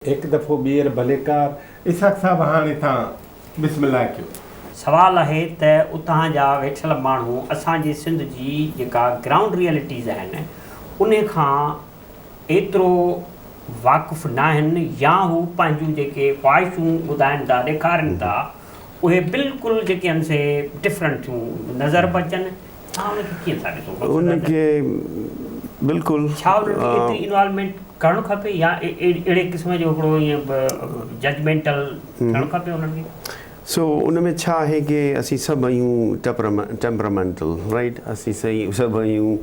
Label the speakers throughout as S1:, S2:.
S1: هڪ دفعو ٻيهر ڀليڪار. اسحاق صاحب هاڻي تهان بسم الله ڪيو.
S2: سوال آهي ته اتان جا ويٺل ماڻهو اسان جي سنڌ جي جيڪا گرائونڊ ريئلٽيز آهن انهي کان ايترو واقف ناهن يا هو پنهنجون جيڪي خواهشون ٻڌائن ٿا ڏيکارين ٿا اهي بلڪل جيڪي آهن سي ڊفرنٽ ٿيون نظر به اچن توهان ان کي ڪيئن ٿا ڏسو
S3: ان کي بلڪل
S2: ڇا انهن کي ايتري انوالومينٽ ڪرڻ کپي يا اهڙي قسم جو هڪڙو ائين ججمينٽل ٿيڻ کپي انهن کي؟
S3: سو ان ۾ ڇا آهي ڪي اسين سڀ آهيون ٽيمپرامينٽل رائيٽ اسين سڀ آهيون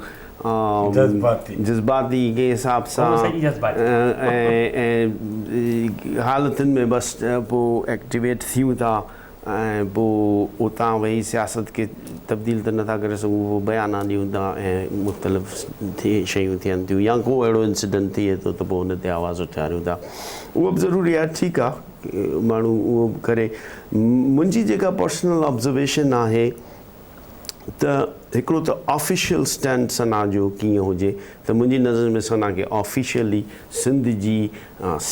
S1: جذباتي
S3: جذباتي ڪنهن حساب سان ۽ حالتن ۾ بس پوء ايڪٽيويٽ ٿيون ٿا ۽ پوء اتان ويهي سياست کي تبديل ته نٿا ڪري سگهون پوء بيانا ڏيون ٿا ۽ مختلف ٿي شيون ٿين ٿيون يا ڪو اهڙو انسيڊنٽ ٿئي ٿو ته پوء ان تي آواز اٿاريون ٿا اهو به ضروري آهي ٺيڪ آهي ماڻهو اهو به ڪري منهنجي جيڪا پرسنل آبزرويشن آهي ته هڪڙو ته آفيشل اسٽينڊ ثنا جو ڪيئن هجي ته منهنجي نظر ۾ ثنا کي آفيشلي سنڌ جي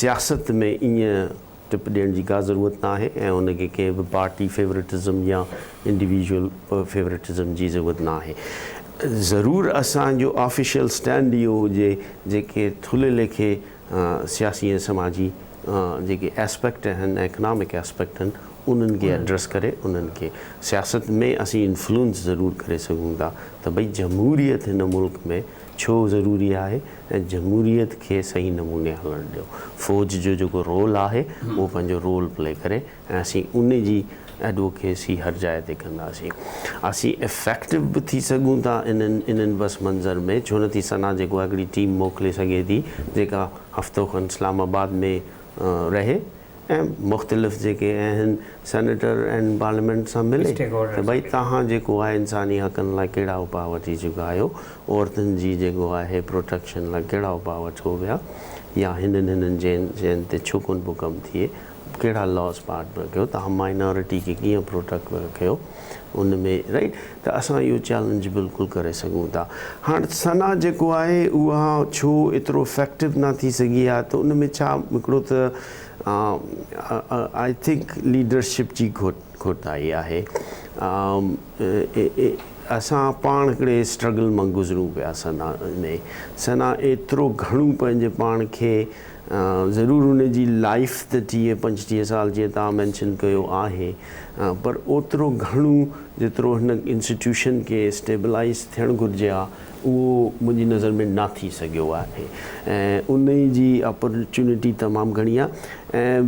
S3: سياست ۾ ائين ٽپ ڏيڻ جي ڪا ضرورت نه آهي ۽ ان کي ڪنهن به پارٽي فيورٽزم يا انڊيويجوئل فيورٽزم جي ضرورت نه آهي. ضرور اسان جو آفيشل اسٽينڊ اهو هجي جيڪي ٿلهي ليکي سياسي ۽ سماجي جيڪي اسپيڪٽ آهن ايڪنامڪ اسپيڪٽ آهن انهن کي ايڊريس ڪري انهن کي سياست ۾ اسين انفلوئنس ضرور ڪري سگهون ٿا ته ڀئي جمهوريت هن ملڪ ۾ ڇو ضروري آهي ۽ جمهوريت کي صحيح نموني هلڻ ڏيو. فوج جو جيڪو رول آهي اهو پنهنجو رول پلي ڪري ۽ اسين ان جي ايڊووڪيسي هر جاء تي ڪنداسين. اسين افيڪٽو به ٿي سگهون ٿا انهن انهن پس منظر ۾ ڇو نه ٿي ثنا جيڪو آهي هڪڙي ٽيم موڪلي سگهي ٿي جيڪا هفتو کن اسلام آباد ۾ رهي ۽ مختلف جيڪي اهن سينيٽر ۽ پارليامينٽ سان ملي ته ڀئي توهان جيڪو آهي انساني حقن لاء ڪهڙا اپاء وٺي چڪا آهيو، عورتن جي جيڪو آهي پروٽيڪشن لاء ڪهڙا اپاء وٺو ويا يا هنن هنن جين شين تي ڇو ڪونه پيو ڪم ٿئي، ڪهڙا لاز پارٽ پيا ڪيو، توهان مائنارٽي کي ڪيئن پروٽيڪٽ پيا ڪيو ان ۾ رائيٽ ته اسان اهو چئلينج بلڪل ڪري سگهون ٿا. هاڻ ثنا جيڪو آهي اها ڇو ايترو افيڪٽو نه ٿي سگهي آهي ته ان ۾ ڇا هڪڙو ته I think leadership جي کوٽائي آهي. اسان پاڻ هڪڙي اسٽرگل مان گذرون پيا ثنا ۾ ثنا ايترو گهڻو پنهنجي پاڻ کي ضرور ان جي لائيف ته ٽيهه پنجٽيهه سال جيئن توهان مينشن ڪيو آهي پر اوترو گهڻو جيترو هن انسٽيٽيوشن کي اسٽيبلائيز ٿيڻ گهرجي ها اهو منهنجي نظر ۾ نه ٿي سگهيو آهي ۽ ان جي اپرچونٽي تمام گهڻي آهي ۽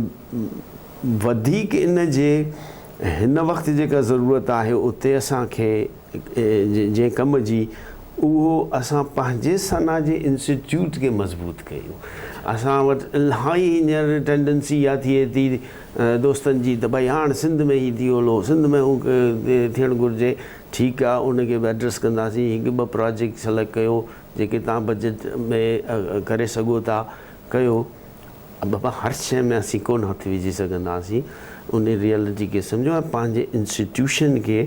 S3: وڌيڪ ان جي هن وقت جيڪا ضرورت آهي اتي اسان کي جنهن ڪم جي اهو اسان پنهنجي ثنا جي انسٽيٽيوٽ کي مضبوط ڪيون. اسان وٽ الاهي هينئر ٽينڊنسي اها ٿئي ٿي دوستن جي ته ڀئي هاڻ سنڌ ۾ هي ٿي هلو سنڌ ۾ هو ٿيڻ گهرجي. ٺيڪ آ ان کي به ايڊريس ڪنداسين. هڪ ٻه پراجيڪٽ سليڪٽ ڪيو جيڪي توهان بجيٽ ۾ ڪري سگهو ٿا ڪيو. بابا هر شيء ۾ اسين ڪونه هٿ وجهي سگهنداسين ان ريئلٽي کي سمجهو ۽ پنهنجي انسٽيٽيوشن کي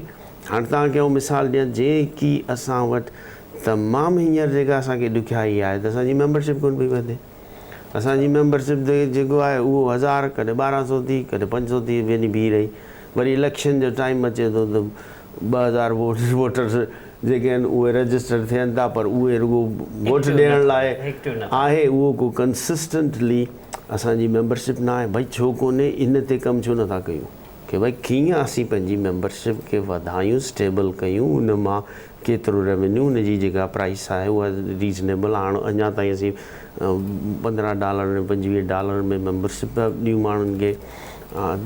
S3: هاڻ توهان کي آئون مثال ڏيان جيڪي اسان وٽ تمام هينئر جيڪا اسان کي ڏکيائي آهي ته اسان جي ميمبرشپ ڪونه پئي وڌي اسان جي ميمبرشپ جيڪو آهي اهو هزار ڪڏهن ٻارهن سو ٿي ڪڏهن پنج سو ٿي وڃي بيهي رهي وري اليڪشن جو ٽائيم اچي ٿو ته 2000 ووٽرز جيڪي آهن اهي رجسٽر ٿين ٿا پر اهي رڳو ووٽ ڏيڻ لاء آهي اهو ڪو ڪنسسٽنٽلي اسان جي ميمبرشپ نه آهي ڀئي ڇو ڪونهي ان تي ڪم ڇو نٿا ڪيون ڪي ڀئي ڪيئن اسين پنهنجي ميمبرشپ کي وڌايون اسٽيبل ڪيون ان مان ڪيترو ريونيو ان جي جيڪا پرائس آهي اها ريزنيبل هاڻ اڃا تائين اسين 15 ڊالر 25 ڊالر ۾ ميمبرشپ پيا ڏيون ماڻهن کي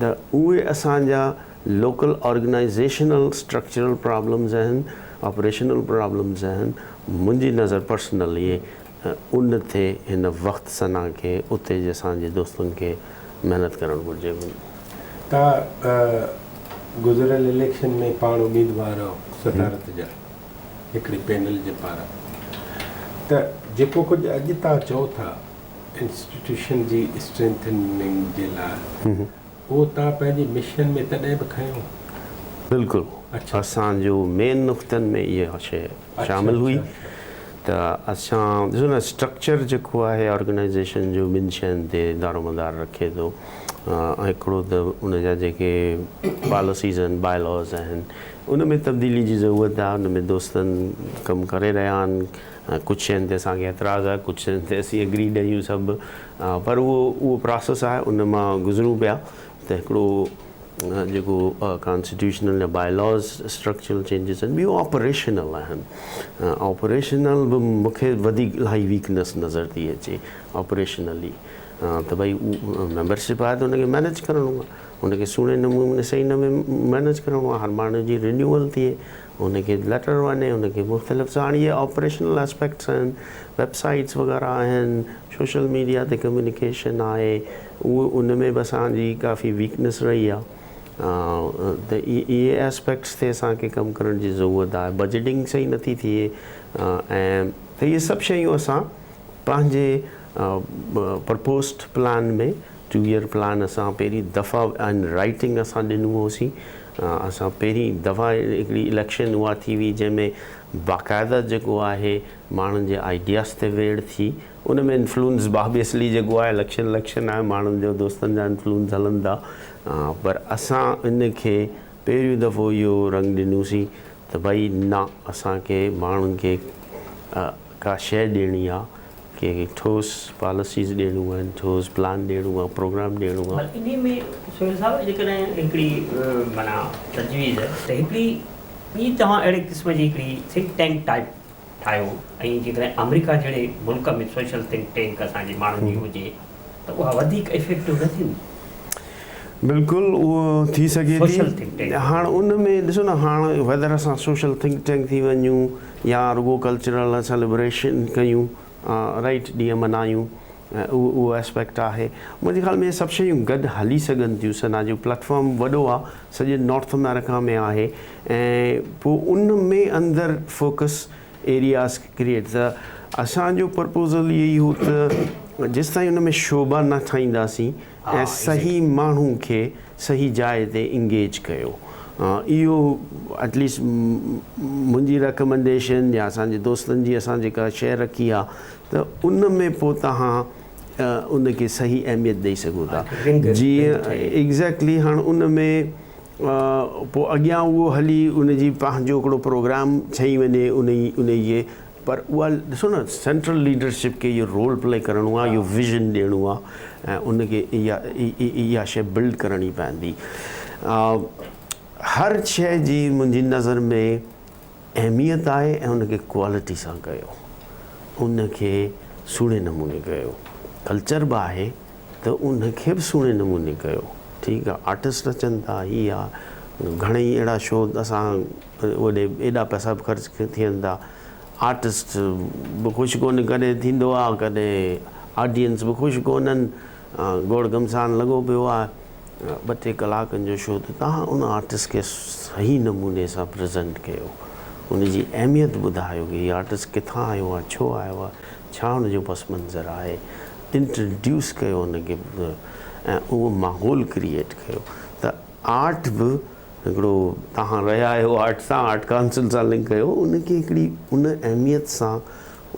S3: ته اهي اسان جا لوڪل آرگنائيزيشنل اسٽرڪچرل پرابلمز آهن آپريشنل پرابلمز آهن منهنجي نظر پرسنلي ان تي هن وقت ثنا کي اتي جي اسان جي دوستن کي محنت ڪرڻ گهرجي.
S1: توهان گذريل اليڪشن ۾ پاڻ اميدوار آهو صدارت جا هڪڙي پينل جي پاران ته جيڪو ڪجهه اڄ توهان چئو ٿا انسٽيٽيوشن جي اسٽرينٿننگ جي لاء اهو توهان پنهنجي مشن ۾ تڏهن به کنيو؟
S3: بلڪل اسان جو مين نقطن ۾ اها شيء شامل هئي ته. ته اسان ڏسو نه اسٽرڪچر جيڪو آهي آرگنائيزيشن جو ٻن شين تي دارومدار رکي ٿو هڪڙو ته ان جا جيڪي پاليسيز آهن باء لاز آهن ان ۾ تبديلي جي ضرورت آهي ان ۾ دوستن ڪم ڪري رهيا آهن ڪجهه شين تي اسان کي اعتراض آهي ڪجهه شين تي اسين اگريڊ آهيون سڀ پر اهو اهو پراسيس آهي ان مان گذرون پيا ته هڪڙو جيڪو ڪانسٽيٽيوشنل يا باء لاز اسٽرڪچرل چينجز آهن ٻيو آپريشنل آهن آپريشنل به مون کي وڌيڪ الاهي ويڪنس نظر ٿي اچي آپريشنلي ته ڀئي ميمبرشپ آهي ته ان کي مينيج ڪرڻو آهي ان کي سهڻي نموني صحيح نموني مينيج ڪرڻو آهي هر ماڻهو جي رينيوئل ٿئي ان کي ليٽر وڃي ان کي مختلف سو هاڻي اهي آپريشنل اسپيڪٽس آهن ويب سائيٽس وغيره آهن سوشل ميڊيا تي ڪميونيڪيشن آهي اهو ان ۾ به اسان جي ڪافي ويڪنس رهي آهي ته اهي اسپيڪٽس تي اسان کي ڪم ڪرڻ جي ضرورت آهي بجيٽنگ صحيح نٿي ٿئي ۽ ته اهي سڀ شيون اسان پنهنجي پرپوسٽ پلان ۾ ٽو ايئر پلان اسان پهرين دفعا ان رائٽنگ اسان ڏنو هوسين اسان پهرين دفعا هڪڙي اليڪشن اها ٿي هئي جنهن ۾ باقاعده جيڪو آهي ماڻهن جي آئيڊياز تي ويڙهه ٿي ان ۾ انفلوئنس آبويسلي جيڪو آهي اليڪشن اليڪشن آهي ماڻهن جو دوستن جا انفلوئنس هلن ٿا پر اسان ان کي پهريون دفعو اهو رنگ ڏنوسين ته ڀئي نه اسان کي ماڻهن کي ڪا شيء ڏيڻي آ ڪي ٺوس پاليسيز ڏيڻيون آهن، ٺوس پلان ڏيڻو آ، پروگرام ڏيڻو آ.
S2: پر انهي ۾ سهيل صاحب جيڪڏهن هڪڙي معنيٰ تجويز ته هڪڙي ٻي توهان اهڙي قسم جي هڪڙي ٿنڪ ٽينڪ ٽائيپ ٺاهيو ۽ جيڪڏهن آمريڪا جهڙي ملڪ ۾ سوشل ٿنڪ ٽينڪ اسان جي ماڻهن جي هجي ته اها وڌيڪ افيڪٽو نه ٿيندي؟
S3: بلڪل اهو ٿي سگهي ٿي. هاڻ ان ۾ ڏسو نه هاڻ ويدر اسان سوشل ٿنڪ ٽينڪ ٿي وڃون يا رڳو ڪلچرل سيلبريشن ڪيون رائيٽ ڏينهن منايون اهو اهو اسپيڪٽ آهي منهنجي خيال ۾ سڀ شيون گڏ هلي سگهن ٿيون سنا جو پليٽفارم وڏو آهي سڄي نارٿ امريڪا ۾ آهي ۽ پوء ان ۾ اندر فوڪس ايرياز ڪريئيٽ ته اسان جو پرپوزل اهو ئي هو ته جيستائين ان ۾ شعبا نه ٺاهينداسين ۽ صحيح ماڻهو کي صحيح جاء تي انگيج ڪيو اهو ايٽ ليسٽ منهنجي ريڪمنڊيشن يا اسان جي دوستن جي اسان جيڪا شيء رکي آ ته ان ۾ پوء توهان ان کي صحيح اهميت ڏئي سگهو ٿا جيئن ايگزيڪٽلي هاڻ ان ۾ پوء اڳيان اهو هلي ان جي پنهنجو هڪڙو پروگرام ٺهي وڃي ان انهي جي پر اها ڏسو نه سينٽرل ليڊرشپ کي اهو رول پلي ڪرڻو آهي اهو ويزن ڏيڻو آهي ۽ ان کي اها اها شيء بلڊ ڪرڻي پوندي. هر شيء جي منهنجي نظر ۾ اهميت آهي ۽ ان کي ڪوالٽي سان ڪيو ان کي سهڻي نموني ڪيو ڪلچر به آهي ته ان کي به سهڻي نموني ڪيو ٺيڪ آهي آرٽسٽ اچن ٿا هي آ گهڻئي اهڙا شو اسان اوڏي ايڏا پئسا به خرچ ٿين ٿا آرٽسٽ به خوش ڪونهي ڪڏهن ٿيندو آ ڪڏهن آڊينس به خوش ڪونهن گوڙ گهمسان لڳو پيو آ ٻه ٽي ڪلاڪن جو شو ته توهان ان آرٽسٽ کي صحيح نموني سان پريزنٽ ڪيو ان جي اهميت ٻڌايو ڪي هي آرٽسٽ ڪٿان آيو آ ڇو آيو آ ڇا ان جو پس منظر آهي انٽروڊيوس ڪيو ان کي ۽ اهو ماحول ڪريئيٽ ڪيو ته آرٽ به هڪڙو توهان رهيا آهيو آرٽ سان آرٽ ڪائونسل سان لنڪ ڪيو ان کي هڪڙي ان اهميت سان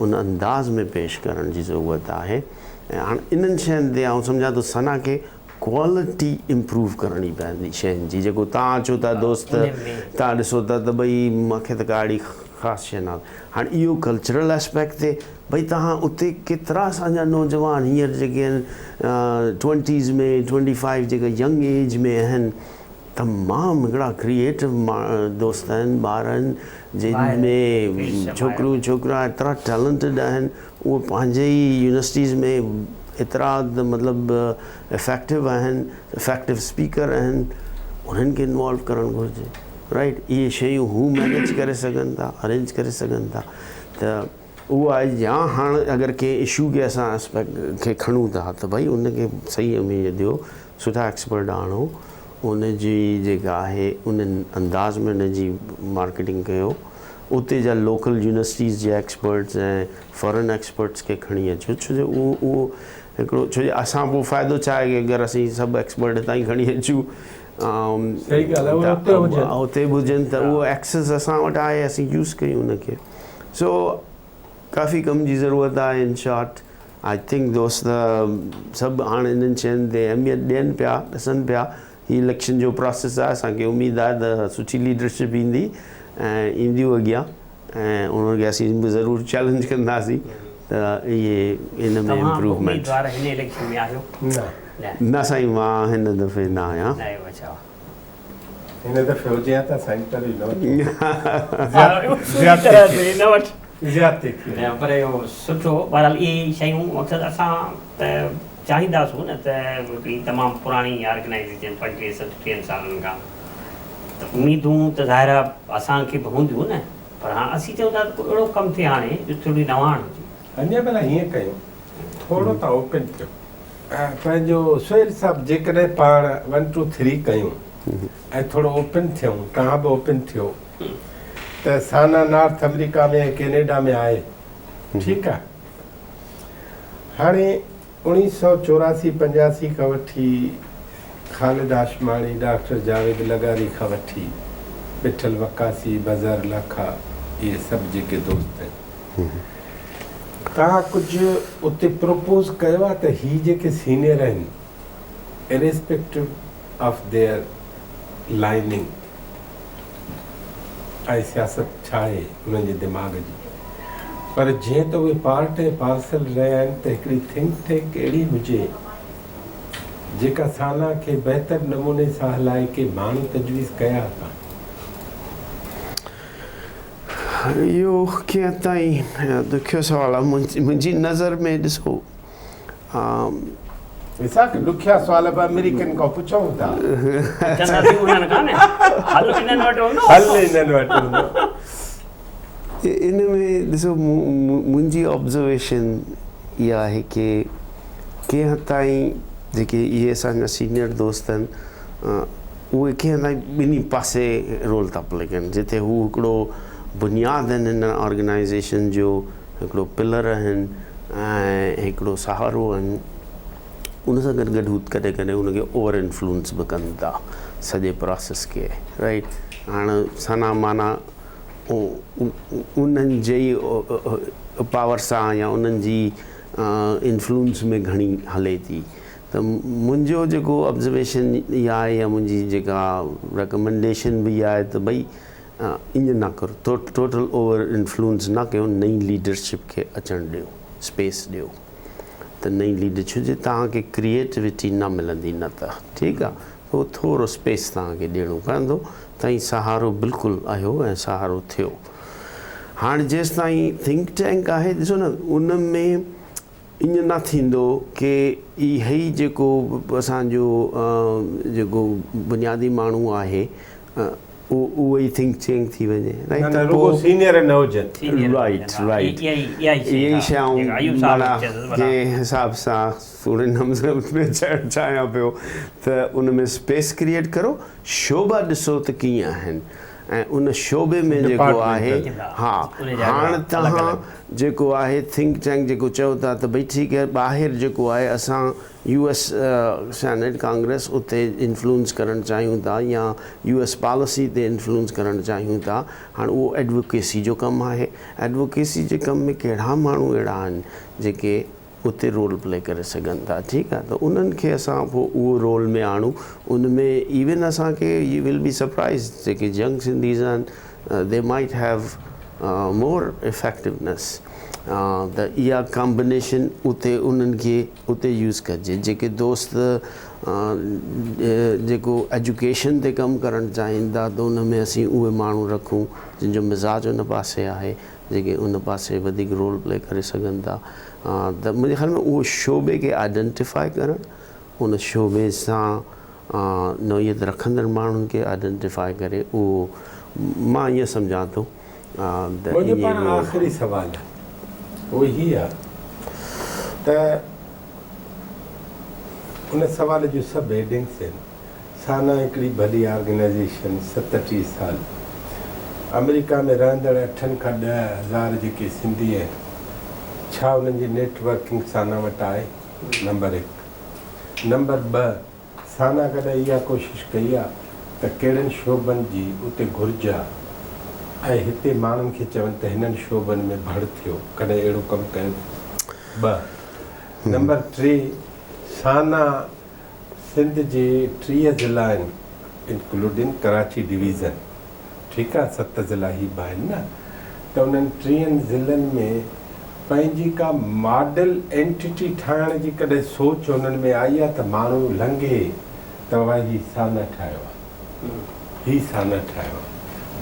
S3: ان انداز ۾ پيش ڪرڻ جي ضرورت آهي ۽ هاڻ انهن شين تي آئون سمجهان ٿو ثنا کي ڪوالٽي امپروو ڪرڻي پوندي شين جي جيڪو توهان اچو ٿا دوست توهان ڏسو ٿا ته ڀئي مونکي ته ڪا اهڙي خاص شي نه هاڻ اهو ڪلچرل اسپيڪٽ تي ڀئي توهان اتي ڪيترا اسان جا نوجوان هينئر جيڪي آهن ٽوئنٽيز ۾ ٽوئنٽي فائيو جيڪا ينگ ايج ۾ آهن تمام هڪڙا ڪريئيٽو دوست آهن ٻار آهن جن ۾ ڇوڪريون ڇوڪرا ايترا ٽيلنٽيڊ آهن اهي پنهنجي ئي يونيورسٽيز ۾ ايترا مطلب افيڪٽو آهن افيڪٽو اسپيڪر آهن انهن کي انوالو ڪرڻ گهرجي رائيٽ اهي شيون هو مينيج ڪري سگهن ٿا ارينج ڪري سگهن ٿا ته اهو آهي يا هاڻ اگر ڪنهن اشو کي اسان اسپيڪٽ کي کڻون ٿا ته ڀئي ان کي صحيح اهميت ڏيو سٺا ايڪسپرٽ آڻو ان جي جيڪا آهي ان انداز ۾ ان جي مارڪيٽنگ ڪيو اتي جا لوڪل يونيورسٽيز جي ايڪسپرٽس ۽ فارن ايڪسپرٽس کي کڻي اچو ڇو جو اهو اهو هڪڙو ڇو جو اسان پوء فائدو ڇا آهي اگر اسين سڀ ايڪسپرٽ هتان ئي کڻي اچون
S1: صحيح ڳالهه آهي اتي هجن
S3: اتي به هجن ته اهو ايڪسس اسان وٽ آهي اسين يوز ڪيون ان کي سو ڪافي ڪم جي ضرورت آهي ان شارٽ I think دوست سڀ هاڻ انهن شين تي اهميت ڏين پيا ڏسن پيا هي اليڪشن جو پراسيس آهي اسان کي اميد آهي ته سٺي ليڊرشپ ايندي ۽ اينديون اڳيان ۽ انهن کي اسين به ضرور چئلينج ڪنداسين ته اهي ان ۾
S2: توهان به
S3: امپروومينٽ.
S2: اميدوار هن اليڪشن ۾ آهيو؟
S1: نه.
S3: نه سائين مان هن دفعي نه آهيان.
S2: نه آهيو اڇا.
S1: هن دفعي هجي ها ته اسان انٽرويو نه وٺون
S2: نه وٺ.
S1: زيادتي ٿي.
S2: نه پر اهو سٺو بهرحال اهي شيون مقصد اسان ته چاهينداسون نه ته هڪڙي تمام پراڻي آرگنائيزيشن 35 37 سالن کان ته اميدون ته ظاهر آهي اسان کي به هونديون نه پر هاڻ اسين چئون ٿا ته ڪو اهڙو ڪم ٿئي هاڻي جو ٿوري نواڻ هجي.
S1: اڃا ڀلا هيئن ڪيون ٿورو تان اوپن ٿيو. پنهنجو سهيل صاحب جيڪڏهن پاڻ ون ٽو ٿري ڪيون ۽ ٿورو اوپن ٿيون توهان به اوپن ٿيو ته سانا نارٿ آمريڪا ۾ ۽ ڪينيڊا ۾ آهي ٺيڪ آهي هاڻي 1984 85 کان وٺي خالد هاشماڻي ڊاڪٽر جاويد لغاري کان وٺي مٺل وقاصي مظهر لاکا اهي سڀ جيڪي دوست آهن توهان ڪجهه اتي پروپوز ڪيو آهي ته هي جيڪي سينيئر آهن اريسپيڪٽو آف their lining ۽ سياست ڇا آهي انهن جي دماغ جي پر جيئن ته اهي پارٽ ۽ پارسل رهيا آهن ته هڪڙي ٿنڪ ٽينڪ اهڙي هجي جيڪا سانا کي بهتر نموني سان هلائي ڪي ماڻهو تجويز ڪيا اٿا.
S3: اهو ڪنهن حد تائين ڏکيو سوال آهي منهنجي نظر ۾ ڏسو.
S1: اسحاق ڏکيا سوال به آمريڪن کان پڇون ٿا.
S2: پڇنداسين انهن کان نه حل انهن وٽ هوندو.
S1: حل انهن وٽ هوندو.
S3: ان ۾ ڏسو منهنجي آبزرويشن اها آهي ڪي ڪنهن حد تائين جيڪي اهي اسان جا سينيئر دوست آهن اهي ڪنهن حد تائين ٻنهي پاسي رول ٿا پلي ڪن جتي هو هڪڙو بنياد آهن هن آرگنائيزيشن جو هڪڙو پلر آهن ۽ هڪڙو سهارو آهن ان سان گڏ گڏ هو ڪڏهن ڪڏهن ان کي اوور انفلوئنس به ڪن ٿا سڄي پراسيس کي رائيٽ هاڻ سنا معنيٰ انهن جي ئي پاور سان يا انهن جي انفلوئنس ۾ گهڻي هلي ٿي ته منهنجو جيڪو آبزرويشن اها آهي يا منهنجي جيڪا ريڪمنڊيشن به اها آهي ته ڀئي ائين نه ڪرو ٽوٽل اوور انفلوئنس نه ڪيو نئين ليڊرشپ کي اچڻ ڏيو اسپيس ڏيو ته نئين ليڊر ڇو جو توهان کي ڪريئيٽوٽي نه ملندي نه ته ٺيڪ آ اهو ٿورو اسپيس توهان کي ڏيڻو پوندو تائين سهارو بلڪل آهيو ۽ سهارو ٿيو هاڻ جيستائين ٿنڪ ٽينڪ آهي ڏسو نه ان ۾ ائين نه ٿيندو ڪي اهي ئي جيڪو اسان جو جيڪو بنيادي ماڻهو آهي اهو ئي ٿنڪ ٽينڪ ٿي وڃي
S1: نه نه رڳو سينيئر نه هجن.
S3: رائيٽ رائيٽ اها ئي شيء آئون معنيٰ جنهن حساب سان سهڻي نموني ۾ چئڻ چاهيان پيو ته ان ۾ اسپيس ڪريئيٽ ڪرو شعبا ڏسو ته ڪيئن آهن ۽ ان شعبي ۾ جيڪو آهي ها هاڻ توهان جيڪو آهي ٿنڪ ٽينڪ جيڪو چئو ٿا ته ڀئي ٺيڪ آهي ٻاهر جيڪو آهي اسان يو ايس سينيٽ ڪانگريس اتي انفلوئنس ڪرڻ چاهيون ٿا يا يو ايس پاليسي تي انفلوئنس ڪرڻ چاهيون ٿا هاڻ اهو ايڊووڪيسي جو ڪم آهي ايڊووڪيسي جي ڪم ۾ ڪهڙا ماڻهو اهڙا آهن جيڪي اتي رول پلي ڪري سگهن ٿا ٺيڪ آهي ته انهن کي اسان پوء اهو رول ۾ آڻون ان ۾ ايون اسان کي يو will be surprise جيڪي ينگ سنڌيز آهن the might have more effectiveness ته اها ڪامبينيشن اتي انهن کي اتي يوز ڪجي جيڪي دوست جيڪو ايجوڪيشن تي ڪم ڪرڻ چاهين ٿا ته ان ۾ اسين اهي ماڻهو رکون جن جو مزاج ان پاسي آهي جيڪي ان پاسي وڌيڪ رول پلي ڪري سگهن ٿا ته منهنجي خيال ۾ اهو شعبي کي آئيڊنٽيفائي ڪرڻ ان شعبي سان نوعيت رکندڙ ماڻهن کي آئيڊنٽيفائي ڪري اهو مان ائين سمجهان ٿو ته
S1: منهنجو
S3: ائين
S1: پاڻ
S3: رول.
S1: آخري سوال آهي اهو هي آهي ته ان سوال جون سڀ هيڊنگس آهن. سانا هڪڙي ڀلي آرگنائيزيشن 37 سال آمريڪا ۾ رهندڙ اٺن کان 10,000 جيڪي سنڌي آهن ڇا انهن جي نيٽ ورڪنگ سانا وٽ آهي؟ نمبر هڪ. نمبر ٻه سانا ڪڏهن اها ڪوشش ڪئي آ ته ڪهڙن شعبن جي اتي گهرج آ ۽ هتي ماڻهن کي چون ته هنن شعبن ۾ ڀڙ ٿيو، ڪڏهن اهڙو ڪم ڪيو اٿس؟ ٻه. نمبر ٽي، سانا سنڌ جي 30 ضلعا آهن انڪلوڊنگ ڪراچي ڊويزن ٺيڪ آ ست ضلعا هي به آهن نه ته انهن ٽيهن ضلعن ۾ پنهنجي ڪا ماڊل اينٽيٽي ٺاهڻ جي ڪڏهن سوچ هنن ۾ آئي آ ته ماڻهو لنگهي ته واهه هي سانا ٺاهيو آ هي سانا ٺاهيو آ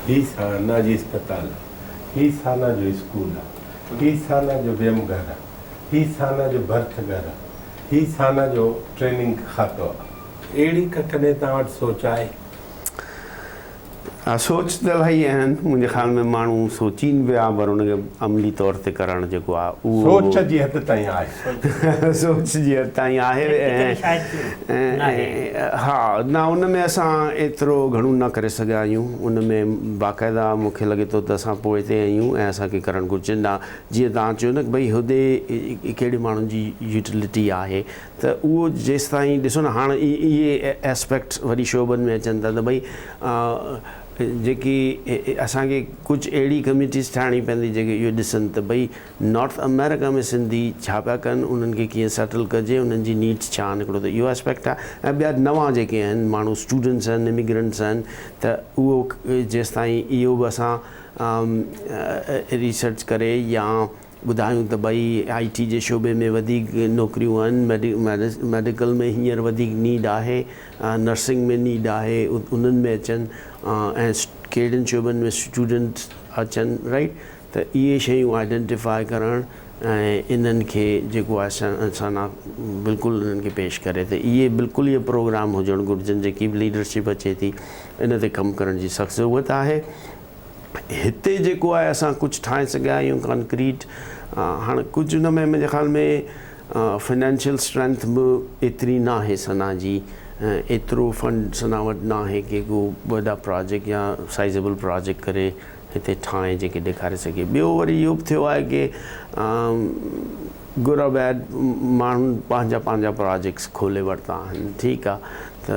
S1: هي سانا جي اسپتال آ هي سانا جو اسڪول آ هي سانا جو ويم گهر آ هي سانا جو ڀرٿ گهر آ هي سانا جو ٽريننگ کاتو آ. اهڙي ڪا ڪڏهن توهان وٽ سوچ آهي؟
S3: ها سوچ ته الاهي آهن منهنجي خيال ۾ ماڻهو سوچين پيا پر ان کي عملي طور تي ڪرڻ جيڪو آهي اهو
S1: سوچ جي حد تائين آهي.
S3: سوچ جي حد تائين آهي ۽ ها نه ان ۾ اسان ايترو گهڻو نه ڪري سگهيا آهيون ان ۾ باقاعده مون کي لڳي ٿو ته اسان پوئتي آهيون ۽ اسان کي ڪرڻ گهرجي نه جيئن توهان چيو نه ڀئي هتي ڪهڙي ماڻهن جي يوٽيلٽي آهي ته اهو جيستائين ڏسو نه هاڻ اهي اسپيڪٽس وري شعبن ۾ اچن ٿا ته ڀئي جيڪي اسان کي ڪجهه اهڙي ڪميٽيز ٺاهڻي پوندي جيڪي اهو ڏسن ته ڀئي نارٿ آمريڪا ۾ سنڌي ڇا پيا ڪن انهن کي ڪيئن سيٽل ڪجي انهن جي نيڊس ڇا آهن هڪڙو ته اهو اسپيڪٽ آهي ۽ ٻيا نوان جيڪي آهن ماڻهو اسٽوڊنٽس آهن اميگرنٽس آهن ته اهو جيستائين اهو به اسان ريسرچ ڪري يا ٻڌايون ته ڀئي آئي ٽي جي شعبي ۾ وڌيڪ نوڪريون آهن ميڊيڪل ۾ هينئر وڌيڪ نيڊ آهي نرسنگ ۾ نيڊ آهي انهن ۾ اچن ۽ ڪهڙن شعبن ۾ اسٽوڊنٽ اچن رائيٽ ته اهي شيون آئيڊينٽيفائي ڪرڻ ۽ انهن کي جيڪو آهي اسان بلڪل انهن کي پيش ڪري ته اهي بلڪل اهي پروگرام هجڻ گهرجن جيڪي به ليڊرشپ اچي ٿي ان تي ڪم ڪرڻ جي سخت ضرورت آهي. هتي جيڪو آهي اسان ڪجهه ٺاهي سگهيا آهيون ڪانڪريٽ هاڻ ڪجهه ان ۾ منهنجي خيال ۾ فنانشل اسٽرينٿ به ايتري ناهي سنا جي ايترو فنڊ سنا وٽ ناهي ڪي ڪو وڏا پراجيڪٽ يا سائيزيبل پراجيڪٽ ڪري هتي ٺاهي جيڪي ڏيکاري سگهي ٻيو وري اهو به ٿيو آهي ڪي گڊ اور بيڊ ماڻهن پنهنجا پنهنجا پراجيڪٽس کولي ورتا آهن ٺيڪ آ ته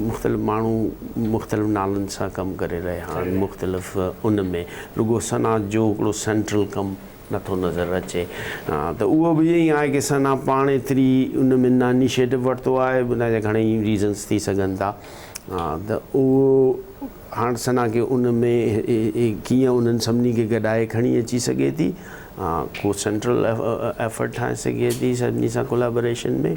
S3: مختلف ماڻهو مختلف نالن سان ڪم ڪري رهيا آهن مختلف ان ۾ رڳو ثنا جو هڪڙو سينٽرل ڪم نٿو نظر اچي ته اهو به ائين ئي آهي ڪي ثنا پاڻ ايتري ان ۾ نه انيشيٽو ورتو آهي ان جا گهڻئي ريزنس ٿي سگهن ٿا ته اهو هاڻ ثنا کي ان ۾ ڪيئن انهن سڀني کي گڏائي کڻي اچي سگهي ٿي ڪو سينٽرل ايفرٽ ٺاهي سگهي ٿي سڀني سان ڪولابريشن ۾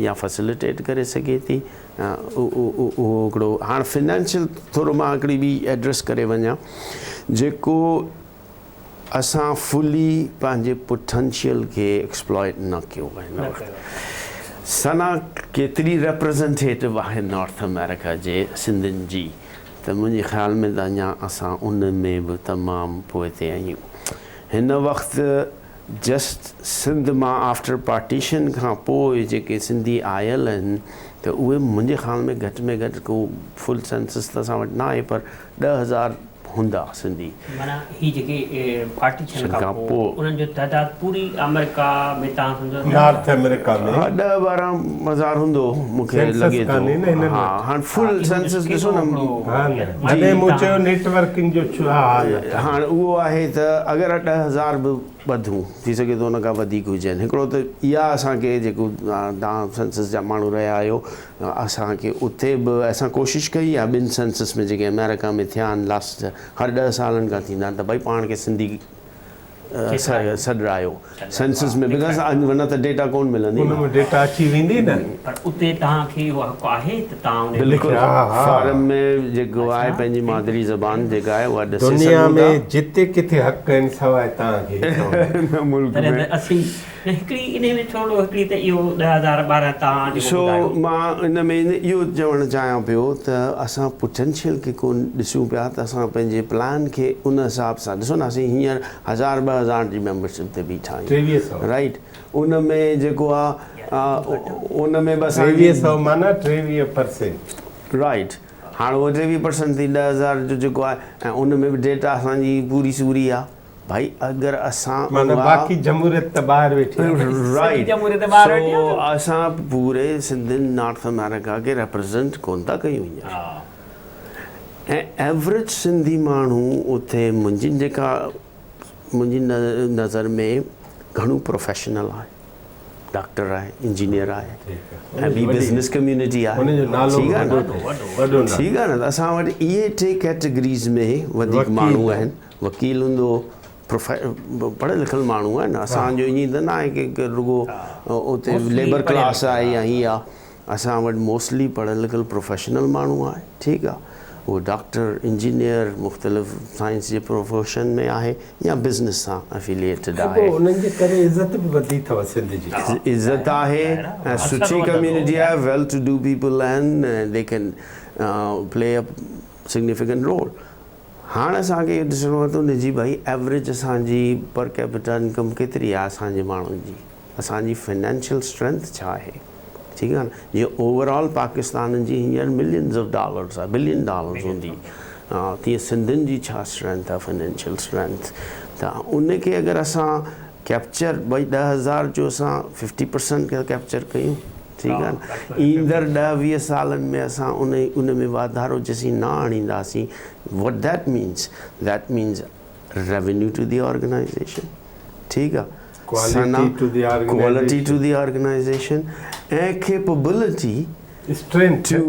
S3: يا فيسليٽيٽ ڪري سگهي ٿي اهو هڪڙو هاڻ فنانشل ٿورو مان هڪڙي ٻي ايڊريس ڪري وڃان جيڪو اسان فلي پنهنجي پوٽنشل کي ايڪسپلائٽ نه ڪيو آهي هن وقت سنا ڪيتري ريپريزنٽيٽو آهي نارٿ آمريڪا جي سنڌين جي ته منهنجي خيال ۾ ته اڃا اسان ان ۾ به تمام پوئتي آهيون هن وقت جسٽ سنڌ مان آفٽر پارٽيشن کان پوء جيڪي سنڌي آيل آهن ته اهي منهنجي خيال ۾ گهٽ ۾ گهٽ ڪو فل سينسس ته اسان وٽ ناهي پر 10,000 هوندا سنڌي.
S2: معنيٰ هي جيڪي پارٽيشن کان پوء انهن جو تعداد پوري آمريڪا ۾ توهان سمجهو ته.
S1: نارٿ آمريڪا ۾.
S3: ها ڏهه ٻارهن هزار هوندو مون کي لڳي ٿو. ها هاڻ فل سينسس ڏسو نه.
S1: ها نه جڏهن مون چيو نيٽ ورڪنگ جو ڇا حال آهي.
S3: هاڻ اهو آهي ته اگر 10,000 به ٻڌون ٿي سگهي ٿو ان کان وڌيڪ هجن هڪڙو ته اها اسان کي جيڪو توهان سينسس جا ماڻهو رهيا آهيو اسان کي اتي به اسان ڪوشش ڪئي آهي ٻن سينسس ۾ جيڪي آمريڪا ۾ ٿيا آهن لاسٽ هر 10 سالن کان ٿيندا آهن ته ڀئي پاڻ کي سنڌي سڏرايو سينسس ۾ because نه ته ڊيٽا ڪون ملندي
S1: ان ۾ ڊيٽا اچي ويندي نه
S2: پر اتي توهان کي اهو حق آهي ته توهان
S3: ان بلڪل فارم ۾ جيڪو آهي پنهنجي مادري زبان جيڪا آهي اها ڏسي
S1: دنيا ۾ جتي ڪٿي حق آهن سواء توهان کي
S3: ملڪ ۾
S2: اسين نه هڪڙي انهي ۾ ٿورڙو هڪڙي ته اهو 10,012 توهان جيڪو
S3: سو
S2: ٻڌايو.
S3: مان ان ۾ اهو چوڻ چاهيان پيو ته اسان پوٽينشل کي ڪون ڏسون پيا ته اسان پنهنجي پلان کي ان حساب سان ڏسو نه اسين هينئر هزار ٻه هزار جي ميمبرشپ تي بيٺا آهيون
S1: ٽيويهه سئو.
S3: رائيٽ ان ۾ جيڪو آ ان ۾ به اسان
S1: ٽيويهه سئو معنيٰ 23 پرسينٽ.
S3: رائيٽ هاڻ اهو 23 پرسينٽ ٿي 10,000 جو جيڪو آهي ۽ ان ۾ به ڊيٽا اسان جي پوري سوري آ. ڀائي اگر اسان
S1: معنيٰ باقي جمهوريت ته ٻاهر ويٺي آهي.
S3: رائيٽ سو اسان پوري سنڌين نارٿ آمريڪا کي ريپريزنٽ ڪون ٿا ڪيون هينئر. ۽ ايوريج سنڌي ماڻهو اتي منهنجي جيڪا منهنجي نظر ۾ گهڻو پروفيشنل آهي، ڊاڪٽر آهي، انجنيئر آهي ۽ ٻي بزنس ڪميونٽي آهي. ٺيڪ آهي نه؟ ٺيڪ آهي نه ته اسان وٽ اهي ٽي ڪيٽيگريز ۾ وڌيڪ ماڻهو آهن. وڪيل هوندو، پڙهيل لکيل ماڻهو آهن. اسان جو ائين ته نه آهي ڪي رڳو اتي ليبر ڪلاس آهي يا هي آهي. اسان وٽ موسٽلي پڙهيل لکيل پروفيشنل ماڻهو آهي ٺيڪ آ اهو ڊاڪٽر انجنيئر مختلف سائنس جي پروفيشن ۾ آهي يا بزنس سان افيليٽيڊ
S1: آهي. پوء انهن جي ڪري عزت به وڌي اٿو سنڌ جي.
S3: عزت آهي ۽ سٺي ڪميونٽي آهي ويل ٽو do people آهن ۽ they can play a significant role هاڻ اسان کي اهو ڏسڻو آهي ته ان جي ڀائي ايوريج اسان جي پر ڪيپيٽا انڪم ڪيتري آهي اسان جي ماڻهن جي. اسان جي فنانشل اسٽرينٿ ڇا آهي ٺيڪ آهي نه جيئن اوور آل پاڪستان جي هينئر ملينز آف ڊالرز آهي بلين ڊالرز هوندي تيئن سنڌين جي ڇا اسٽرينٿ آهي فنانشل اسٽرينٿ ته ان کي اگر اسان ڪيپچر ڀئي 10,000 جو اسان 50% کي ڪيپچر ڪيون ٺيڪ آهي نه ايندڙ 10 20 سالن ۾ اسان ان ان ۾ واڌارو جيسين نه آڻينداسين what that means that means revenue to the organization ٺيڪ آ
S1: quality to the
S3: quality to the organization ۽ capability
S1: strength
S3: to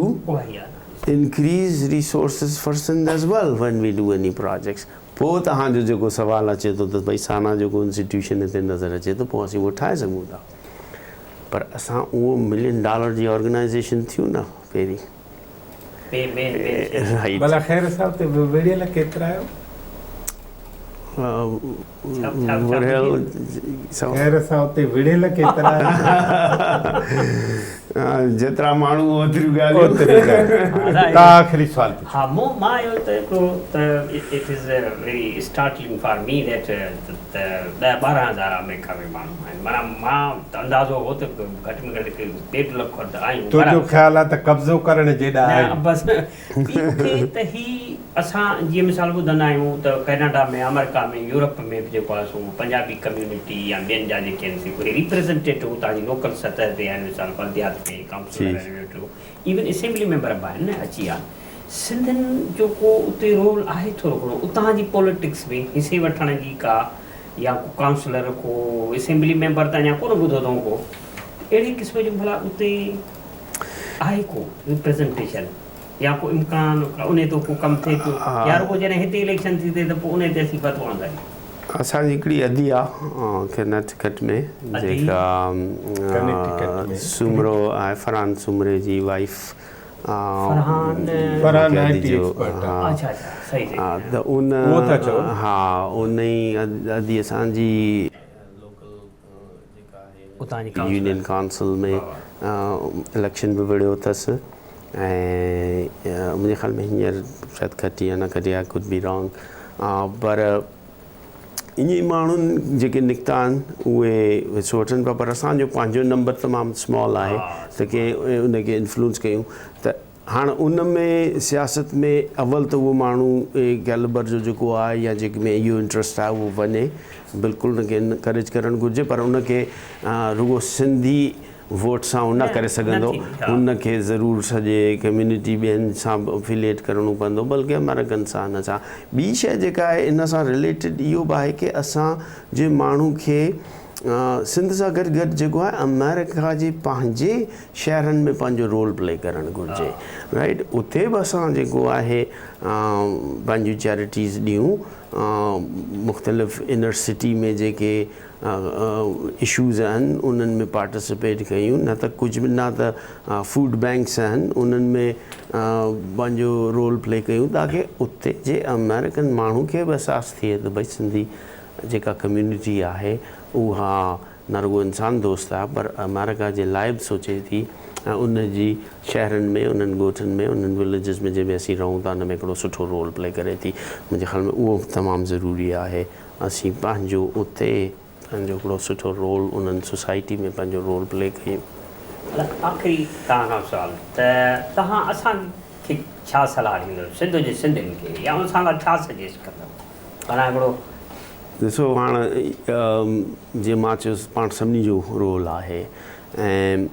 S3: increase resources for Sindh as well when we do any projects پوء توهان جو جيڪو سوال اچي ٿو ته ڀئي سانا جو ڪو انسٽيٽيوشن هتي نظر اچي ٿو پوء اسين اهو ٺاهي سگهون ٿا پر اسان اهو ملين ڊالر جي آرگنائيزيشن ٿيون نه پهرين
S1: ڀلا خير صاحب تي وڙهيل ڪيترا آهيو؟
S3: وڙهيل
S1: خير صاحب تي وڙهيل ڪيترا آهيو؟
S3: جيترا ماڻهو اوتريون ڳالهيون.
S1: تان آخري سوال پڇو.
S2: ها مون مان اهو ته هڪڙو ته it is very startling for me that ته 10 12 هزار آمريڪا ۾ ماڻهو آهن معنيٰ مان ته اندازو هو ته گهٽ ۾ گهٽ ڏيڍ لک ته آهيون
S1: تنهنجو خيال آهي ته قبضو ڪرڻ جيڏا آهن.
S2: نه بس ٻي مون کي ته هي اسان جيئن مثال ٻڌندا آهيون ته ڪئناڊا ۾ آمريڪا ۾ يورپ ۾ به جيڪو آهي سو پنجابي ڪميونٽي يا ٻين جا جيڪي آهن سي اهي ريپريزنٽيٽو اتان جي لوڪل سطح تي آهن مثال بلديات ۾ ڪائونسلر آهن ايون اسيمبلي ميمبر به آهن نه اچي ويا سنڌين جو ڪو اتي رول آهي ٿورو گهڻو اتان جي پوليٽڪس ۾ حصي وٺڻ جي ڪا يا ڪو ڪائونسلر ڪو اسيمبلي ميمبر ته اڃا ڪونه ٻڌو اٿئون ڪو اهڙي قسم جو ڀلا اتي آهي ڪو ريپريزنٽيشن يا ڪو امڪان انهي تو ڪو ڪم ٿئي پيو يا رڳو جڏهن هتي اليڪشن ٿي ٿئي ته پوء انهي تي اسين فتويٰ ڪڍيون.
S3: اسان جي هڪڙي ادي آ ڪنيٽيڪٽ ۾ جيڪا سومرو آهي فرحان سومري جي وائيف
S2: فرحان
S1: فرحان آئي ٽي ايڪسپرٽ
S2: آ اڇا اڇا صحيح صحيح
S3: ته ان ها ان ئي ادي اسان جي لوڪل جيڪا آهي
S2: اتان جي
S3: يونين ڪائونسل ۾ اليڪشن به وڙهيو اٿس ۽ منهنجي خيال ۾ هينئر شايد کٽي يا نه کٽي آء could be wrong پر ائين ئي ماڻهن جيڪي نڪتا آهن اهي حصو وٺن پيا پر اسان جو پنهنجو نمبر تمام اسمال آهي ته ڪنهن ان کي انفلوئنس ڪيون ته هاڻ ان ۾ سياست ۾ اول ته اهو ماڻهو ڪيلبر جو جيڪو آهي يا جيڪي ۾ اهو انٽرسٽ آهي اهو وڃي بلڪل ان کي انڪريج ڪرڻ گهرجي پر ان کي رڳو سنڌي ووٽ سان هو نه ڪري سگهندو، هن کي ضرور سڄي ڪميونٽي ٻين سان به افيليئيٽ ڪرڻو پوندو بلڪه آمريڪن سان هن سان. ٻي شيء جيڪا آهي ان سان رليٽيڊ اهو به آهي ڪي اسان جي ماڻهو کي سنڌ سان گڏ گڏ جيڪو آهي آمريڪا جي پنهنجي شهرن ۾ پنهنجو رول پلي ڪرڻ گهرجي رائيٽ اتي به اسان جيڪو آهي پنهنجون چيرٽيز ڏيون مختلف انر سٽي ۾ جيڪي اشوز آهن انهن ۾ پارٽيسپيٽ ڪيون نه ته ڪجهه به نه ته فوڊ بينڪس آهن انهن ۾ پنهنجو رول پلي ڪيون تاڪه اتي جي آمريڪن ماڻهو کي به احساس ٿئي ته ڀئي سنڌي جيڪا ڪميونٽي آهي اها نه رڳو انسان دوست آهي پر آمريڪا جي لاء به سوچي ٿي ۽ ان جي شهرن ۾ انهن ڳوٺن ۾ انهن وليجز ۾ جنهن ۾ اسين رهون ٿا ان ۾ هڪڙو سٺو رول پلي ڪري ٿي منهنجي خيال ۾ اهو به تمام ضروري آهي اسين پنهنجو اتي پنهنجو هڪڙو سٺو رول انهن سوسائٽي ۾ پنهنجو رول پلي ڪيون.
S2: آخري توهان کان سوال ته توهان اسان کي ڇا صلاح ڏيندو سنڌ جي سنڌين کي يا اسان لاء ڇا سجيسٽ ڪندو معنيٰ هڪڙو.
S3: ڏسو هاڻ جيئن مان چيس پاڻ سڀني جو رول آهي ۽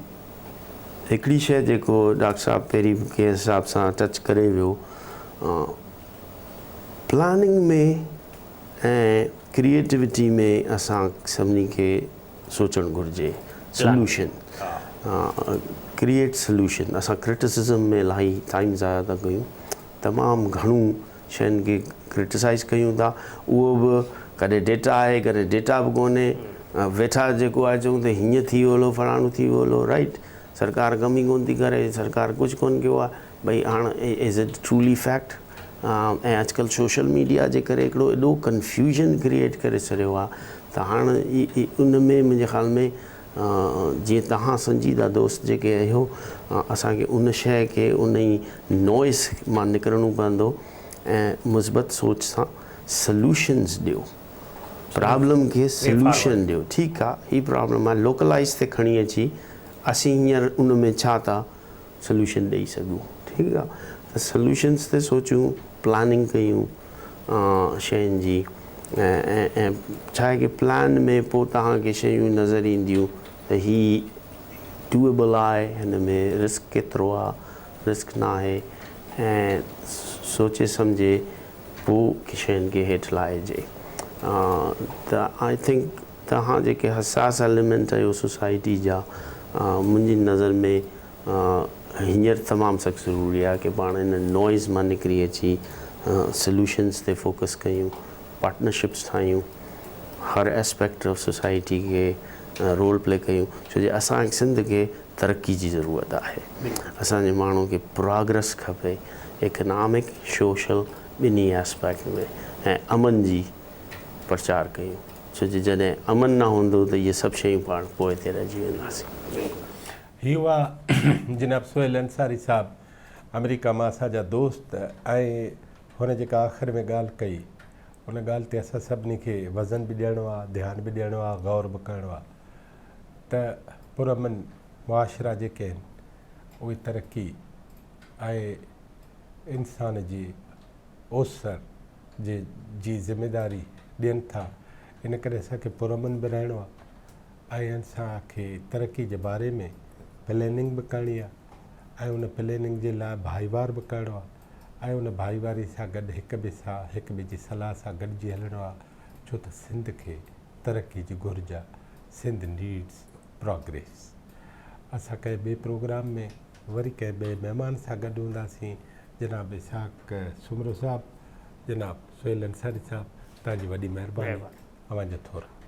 S3: هڪڙي شيء جيڪو ڊاڪٽر صاحب پهرين به ڪنهن حساب سان ٽچ ڪري ويو. پلاننگ ۾ ۽ ڪريئيٽوٽي ۾ اسان سڀني کي سوچڻ گهرجي سلوشن ڪريئيٽ سلوشن اسان ڪرٽيسزم ۾ الاهي ٽائيم ضايع ٿا ڪيون تمام گهڻو شين کي ڪرٽيسائز ڪيون ٿا اهو به ڪڏهن ڊيٽا آهي ڪڏهن ڊيٽا به ڪونهي ويٺا جيڪو آهي چئون ته هيئن ٿي ويو هلو فلاڻو ٿي ويو هلو رائيٽ سرڪار ڪم ئي ڪونه ٿي ڪري سرڪار ڪجهه ڪونه ڪيو آهي ڀئي هاڻ از it truly fact ۽ اڄڪلهه سوشل ميڊيا جي ڪري هڪڙو ايڏو ڪنفيوزن ڪريئيٽ ڪري ڇڏيو آهي ته هاڻ ان ۾ منهنجي خيال ۾ جيئن توهان سنجيده دوست جيڪي آهيو اسان کي ان شيء کي ان ئي نوائس مان نڪرڻو پوندو ۽ مثبت سوچ سان سلوشنز ڏيو پرابلم کي سلوشن ڏيو ٺيڪ آ هي پرابلم آ لوڪلائز تي کڻي اچي اسين هينئر ان ۾ ڇا ٿا سلوشن ڏئي سگهون ٺيڪ آ ته سلوشنز تي سوچون پلاننگ ڪيون شين جي ۽ ڇا آهي ڪي پلان ۾ پوء توهان کي شيون نظر اينديون ته هي ڊوئيبل آهي هن ۾ رسڪ ڪيترو آ رسڪ نه آهي ۽ سوچي سمجهي پوء شين کي هيٺ لاهجي ته I think توهان جيڪي حساس ايليمينٽ آهيو سوسائٽي جا منهنجي نظر ۾ هينئر تمام سخت ضروري آهي ڪي پاڻ ان نوائز مان نڪري اچي سلوشنز تي فوڪس ڪيون پارٽنرشپس ٺاهيون هر اسپيڪٽ آف سوسائٽي کي رول پلي ڪيون ڇو جي اسان سنڌ کي ترقي جي ضرورت آهي اسان جي ماڻهو کي پراگريس کپي اڪنامڪ سوشل ٻنهي اسپيڪٽ ۾ ۽ امن جي پرچار ڪيون ڇو جو جڏهن امن نه هوندو ته اهي سڀ شيون پاڻ پوئتي رهجي وينداسين.
S1: هي هئا جناب سهيل انصاري صاحب آمريڪا مان اسان جا دوست ۽ هن جيڪا آخر ۾ ڳالهه ڪئي ان ڳالهه تي اسان سڀني کي وزن به ڏيڻو آهي ڌيان به ڏيڻو آهي غور به ڪرڻو آهي ته پرامن معاشرا جيڪي آهن اهي ترقي ۽ انسان جي اوسر جي جي ذميداري ڏين ٿا ان ڪري اسان کي پرامن به رهڻو آهي ۽ اسان کي ترقي جي باري ۾ پليننگ به ڪرڻي آهي ۽ ان پليننگ جي لاء ڀائيوار به ڪرڻو آهي ۽ ان ڀائيواري سان گڏ هڪ ٻئي سان هڪ ٻئي جي صلاح سان گڏجي هلڻو آهي ڇو ته سنڌ کي ترقي جي گهرج آهي سنڌ نيڊس پراگريس اسان ڪنهن ٻئي پروگرام ۾ وري ڪنهن ٻئي مهمان سان گڏ هونداسين جناب اسحاق سومرو صاحب جناب سهيل انصاري صاحب توهان جي وڏي مهرباني اوهان جا ٿورا.